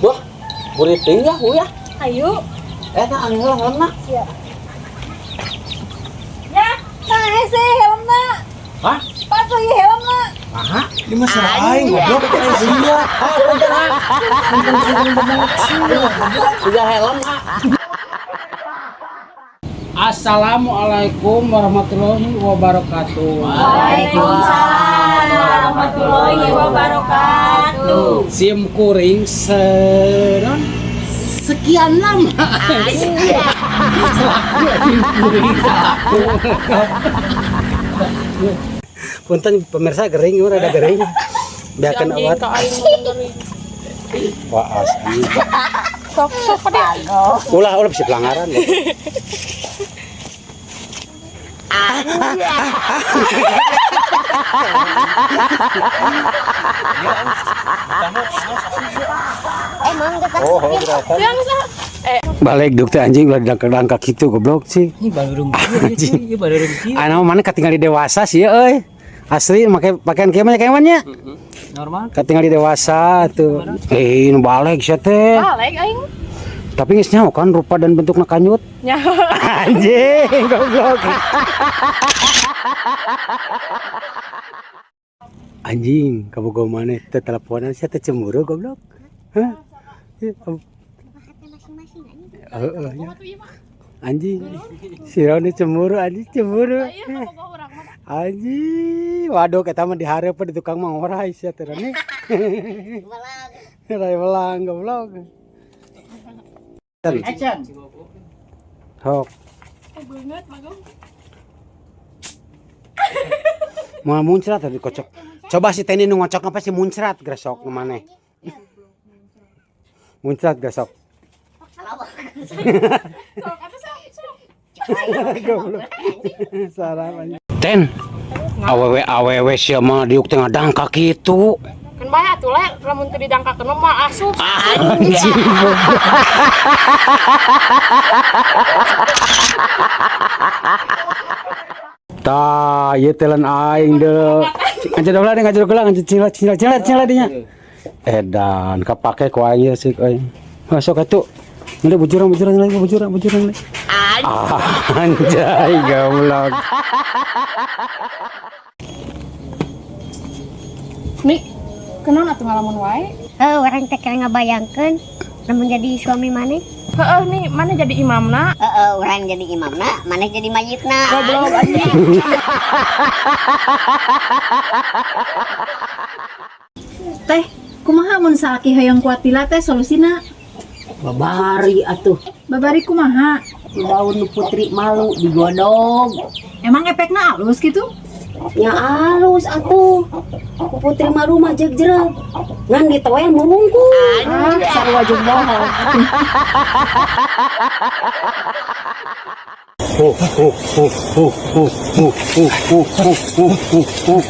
Wah, buriting ya, ya. Ayo. Eta aneh lah helmna. Ya. Ya, nah hese helmna. Hah? Patuh ieu helmna. Aha. Ini mah salah aing goblok. Iya. Ah, punten ah. Punten punten punten. Sudah helm ah. Assalamualaikum warahmatullahi wabarakatuh. Waalaikumsalam warahmatullahi wabarakatuh. Sim kuring seron sekian lama. Selaku sim kuring selaku. Punten pemirsa gering, ieu rada gering. Biarkan awat. Wah, asli. Sok sok deh. Ulah ulah bisa pelanggaran. Oh, berapa? Balik duk teh anjing ulah dangkak-dangkak kitu goblok sih. Ini baru Anjing. Ini baru kieu. Anu mana katingali dewasa sih euy. Asli make pakaian kieu mah nya nya. Normal. Katingali dewasa tuh. Eh, nu balik sia teh. Balik aing. Tapi geus nyaho kan rupa dan bentukna kanyut. Nyaho. Anjing goblok. Anjing, kabogoh maneh teh teleponan sia teh cemburu goblok. Hah? Heeh, ya. Anjing, si Roni cemburu, anjing cemburu. Anjing, waduh kita mah dihareup di tukang mah ngorai sia teh Roni. Rai welang goblok. Acan. Hok. Banget bagong. Mau muncrat tadi kocok. Coba si Teni nu ngocok apa sih muncrat gresok nu maneh. Muncrat gresok. Sok atuh sok sok. Goblok. Sarap anjing. Ten. Awewe awewe sia mah diuk teh ngadangkak kitu. Kan bae atuh le lamun teu didangkakeun mah moal asup. Anjing. Tah, ieu teh lain aing deuk. Ngajedog lah, ngajedog lah, ngajedog cila cila cila cila dinya. Edan kapake ku aing ieu sih aing. Masuk atuh. Udah bujuran bujuran lagi bujuran bujuran lagi. Anjay goblok. Nih, kenaon atuh ngalamun wae? Heuh, urang teh keur ngabayangkeun lamun jadi suami maneh. Heeh nih, mana jadi imamna? Heeh, urang jadi imamna, maneh jadi mayitna. Goblok anjing. Teh, kumaha mun salaki hoyong kuat pila teh solusina? Babari atuh. Babari kumaha? Daun nu putri malu digodog. Emang efekna alus gitu? Nya alus atuh. Ku putri malu mah jegjreg. Ngan ditoel murungkul. Ah, sarua jeung bohong. Huh huh huh huh huh huh huh huh huh huh huh huh.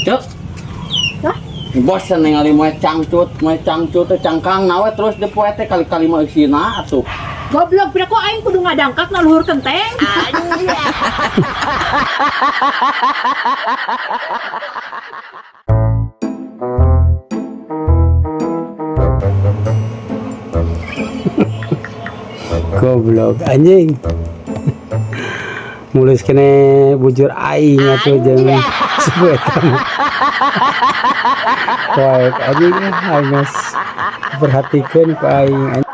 Cuk. Bosen ningali moe cangcut teh cangkang nawe terus dipoe teh kali-kali mah eusina atuh. Goblok, pira kok aing kudu ngadangkak na luhur kenteng. Goblok anjing. Mulus kene bujur aing atuh jeung sepoe eta mah. Baik anjing aing geus perhatikeun ku aing.